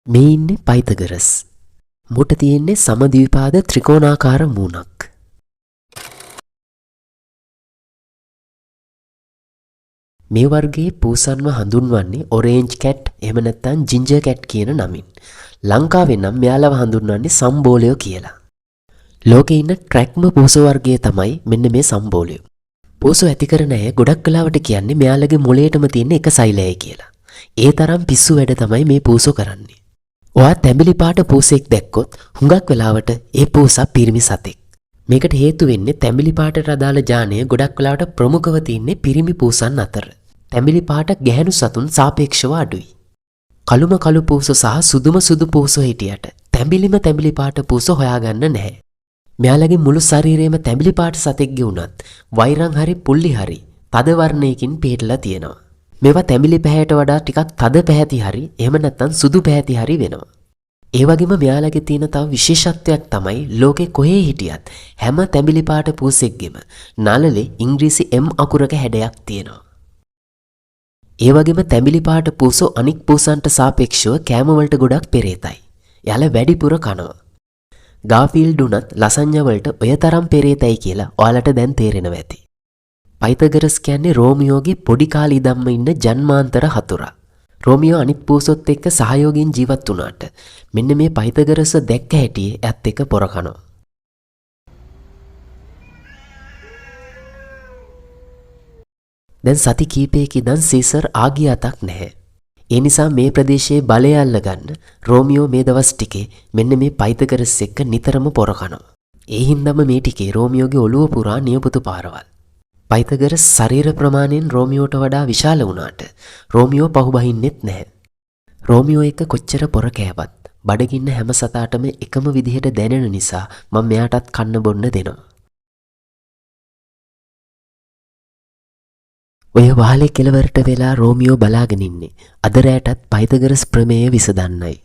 මේ ඉන්නේ පයිතගරස්. මුට තියෙන්නේ සමද්විපාද ත්‍රිකෝණාකාර මූණක්. මේ වර්ගයේ පූසන්ව හඳුන්වන්නේ ඔරේන්ජ් කැට් එහෙම නැත්නම් ජින්ජර් කැට් කියන නමින්. ලංකාවේ නම් මෙයාලව හඳුන්වන්නේ සම්බෝලයෝ කියලා. ලෝකේ ඉන්න ට්‍රැක්ම පූස වර්ගය තමයි මෙන්න මේ සම්බෝලයෝ. පූසෝ ඇති කරන අය ගොඩක් වෙලාවට කියන්නේ මෙයාලගේ මොළයටම තියෙන එක සෛලයයි කියලා. ඒ තරම් පිස්සු වැඩ තමයි මේ පූසෝ කරන්නේ. ඔයා තැඹිලි පාට පූසෙක් දැක්කොත් හුඟක් වෙලාවට ඒ පූසා පිරිමි සතෙක්. මේකට හේතු වෙන්නේ තැඹිලි පාටට අදාළ ජානය ගොඩක් වෙලාවට ප්‍රමුඛව තියෙන්නේ පිරිමි පූසන් අතර. තැඹිලි පාට ගැහැණු සතුන් සාපේක්ෂව අඩුයි. කළුම කළු පූසෝ සහ සුදුම සුදු පූසෝ හිටියට තැඹිලිම තැඹිලි පාට පූසෝ හොයාගන්න නැහැ. මෙයාලගේ මුළු ශරීරයම තැඹිලි පාට සතෙක්ගේ වුණත් වෛරන් හරි පුල්ලි හරි තද වර්ණයකින් පිහිටලා තියෙනවා. මේවා තැඹිලි පැහැයට වඩා ටිකක් තද පැහැති හරි එහෙම නැත්නම් සුදු පැහැති හරි වෙනවා. ඒ වගේම මෙයාලගේ තියෙන තව විශේෂත්වයක් තමයි ලෝකේ කොහේ හිටියත් හැම තැඹිලි පාට පූසෙක්ගෙම නළලේ ඉංග්‍රීසි M අකුරක හැඩයක් තියෙනවා. ඒ වගේම තැඹිලි පාට පූසෝ අනික් පූසන්ට සාපේක්ෂව කෑම වලට ගොඩක් පෙරේතයි. එයාලා වැඩිපුර කනවා. ගාෆීල්ඩ් උනත් ලසඤ්ඤා වලට ඔය තරම් පෙරේතයි කියලා ඔයාලට දැන් තේරෙනවා ඇති. පයිතගරස් කියන්නේ රෝමියෝගේ පොඩි කාලේ ඉඳන්ම ඉන්න ජන්මාන්තර හතුරා. රෝමියෝ අනිත් පූසොත් එක්ක සහයෝගයෙන් ජීවත් වුණාට මෙන්න මේ පයිතගරස්ව දැක්ක හැටියේ එයත් එක්ක පොර කනවා. දැන් සති කීපයක ඉඳන් සීසර් ආගිය අතක් නැහැ. ඒ නිසා මේ ප්‍රදේශයේ බලය අල්ලගන්න රෝමියෝ මේ දවස් ටිකේ මෙන්න මේ පයිතගරස් එක්ක නිතරම පොර කනවා. ඒ හින්දාම මේ ටිකේ රෝමියෝගේ ඔළුව පුරා නියපොතු පාරවල්. පයිතගරස් ශරීර ප්‍රමාණයෙන් රෝමියෝට වඩා විශාල වුණාට රෝමියෝ පහුබහින්නෙත් නැහැ. රෝමියෝ එක්ක කොච්චර පොර කෑවත් බඩගින්න හැම සතාටම එකම විදිහට දැනෙන නිසා මම මෙයාටත් කන්න බොන්න දෙනවා. ඔය වහලේ කෙළවරට වෙලා රෝමියෝ බලාගෙන ඉන්නේ අද රෑටත් පයිතගරස් ප්‍රමේය විසඳන්නයි.